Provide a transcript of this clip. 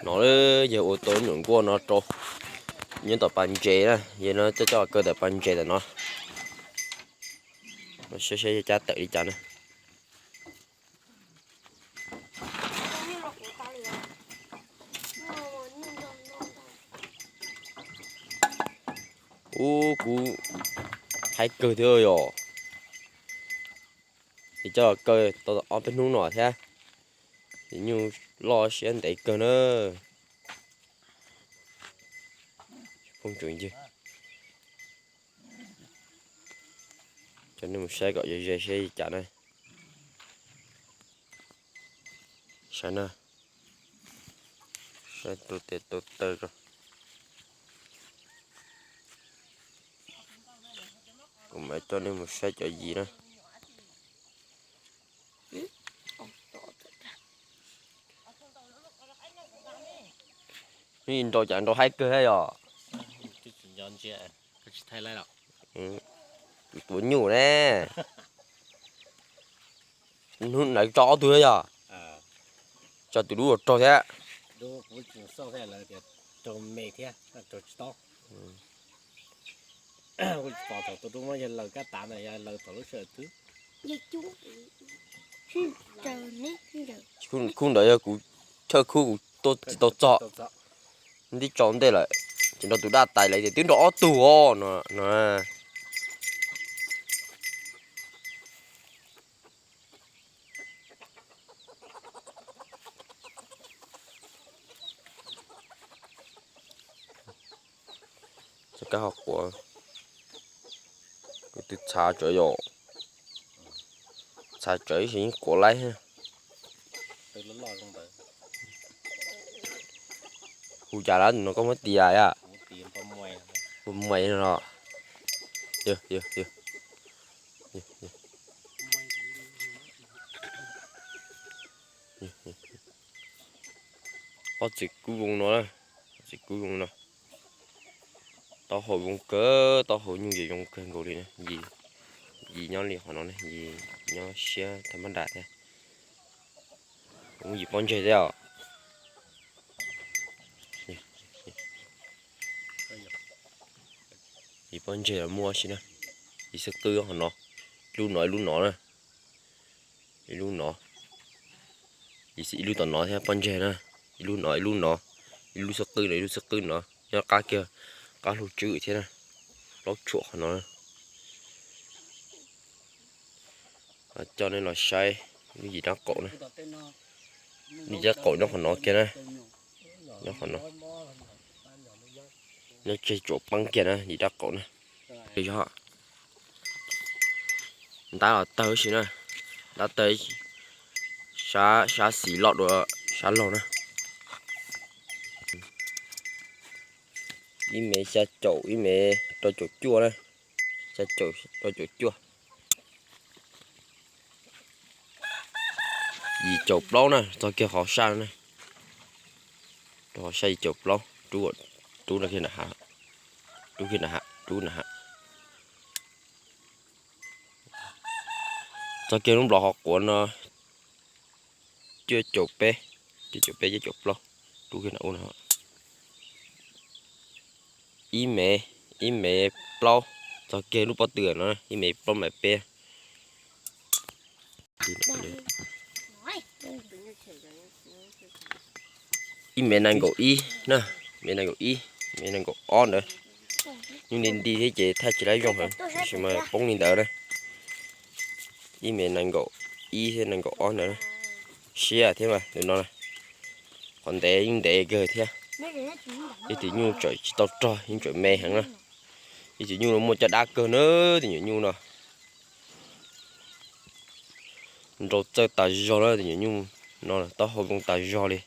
No yog ua tau nyuam nkuaj no rau nyob tom pas ntses na, yog no coj coj kaw tom pas ntses tom no. Saib saib cab tawm li cas na. Ub, kuv haib kawg thiab yom. Ces coj kaw tau ob peb hnub no thiab, ces nyuj loj siab ntev kawg na. Phooj ywg, coj nej mus saib kom ze ze seb li cas na. Saib na, saib tus tes tus taw rau. Kuv mam coj nej mus saib cov yim na. Nrau cas nrau haib kawg thiab yom. Tus tuav nyuj ne. Hnub ntawd tso ob tug thiab yog? Tso tus dub ua rog thiab. Khub ntawd yog kuv thawj khub kuv tuaj tsis tau txog. Ntib tso ntej lawm, ces nrau tus daj tais lawm tias twb nrau ob tug os no. Txoj kab ho quav, kuv twb txhav tsawv yom. Txhav tsawv ib sim yeej quav laib. Hu cas lawm no koj muab tias a? Muas no. Ob txiv kub zoo no, ob txiv kub zoo no. Taub hau zoo kawg, taub hau nyuj ces zoo kawg nkaus li na. Yim nyob li qhov no ne, yim nyob siab tag mab nram thiab. Yim pob ntseg thiab os. Yim pob ntseg los muaj si na. Yim xwb qwb qhov no, ib lub no ib lub no na. Ib lub no, ib lub tom no thiab pob ntseg na. Ib lub no ib lub no, ib lub xwb qwb no ib lub xwb qwb no. Nyob qab kiag qab hlub tswb thiab na. Plaub tshuam qhov no. Coj nej los saib lub yim dab qaum na. Lub yim dab qaum nyob qhov no kiag na. Nyob qhov no, nyob tseg tsuam peeb kiag na yim dab qaum na. Ntab los tawg si na, ntab tawg sab xis loj dua sab laug na. Ib mev xya caum, ib mev rau caum cuaj na, xya caum rau caum cuaj. Yim caum plaub na, txog kiag qhov saj na, rau qhov saj yim caum plaub, rub, rub kiag nram hav, rub kiag nram hav, rub nram hav. Txog kiag lub nplov qhov quav no, cuaj caum peb, cuaj caum peb, cuaj caum plaub, rub kiag nram ub no. Ib mev, ib mev plaub, txog kiag lub pob tw no, ib mev plaub mev peb. Ib mev nees nkaum ib na, mev nees nkaum ib, mev nees nkaum ob ntawd. Nyuj nti nti thiab ces thaij tsis laib zoo heev, tab sis mas poob li ntawd na. Ib mev nees nkaum ib thiab nees nkaum ob ntawd. Siab thiab mas tus no, qhov ntev yeej ntev kawg thiab. Ib tug nyuj tseem tsis tau rog yeej tseem me heev na. Ib tug nyuj no muaj caj dab kawg na, tus nyuam nyuj no. Nrau txawj tas zog na, tus nyuam nyuj no taub hau zoo tas zog li.